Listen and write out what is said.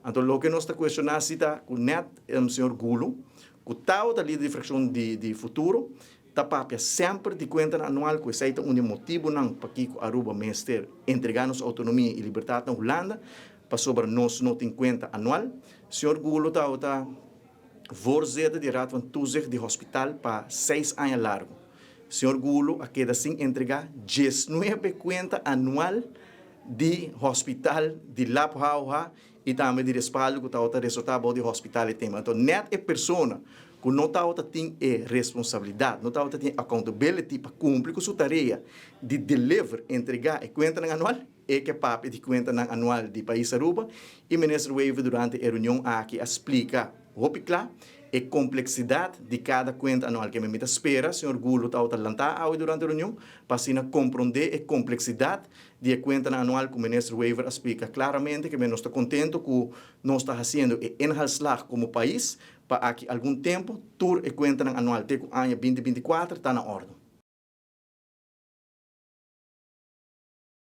Anto loke nos ta cuestiona si ta cu net señor Gulo, cu tabata lider di fraccion di Futuro, ta papia semper di cuentanan anual cu esey ta un di e motibonan pakico Aruba mester entrega nos autonomia y libertad na Hulanda, pasobra nos no tin cuenta anual. Señor Gulo tabata voorzitter di Raad van Toezicht di Hospital pa 6 aña largo. Señor Gulo a keda sin entrega 19 cuenta anual di hospital di Lab HOH y tambe di respaldo cu tabata resulta di hospital e tema. Anto, net e persona cu no tabata tin e responsabilidad, no tabata tin accountability pa cumpli cu su tarea di deliver, entrega e cuenta anual, e cu papia di cuenta anual di Pais Aruba, y Minister Wever durante e reunion aki a splica hopi cla e complexidad di cada cuenta anual cu mi ta spera, señor Gulo ta lanta durante e reunion, pa asina comprende e complexidad di cuenta anual cu Minister Wever a splica claramente cu nos ta contento cu nos ta haciendo e inhaalslag como pais pa aki algun tempo tur e cuenta anual te aña 2024 ta na orde.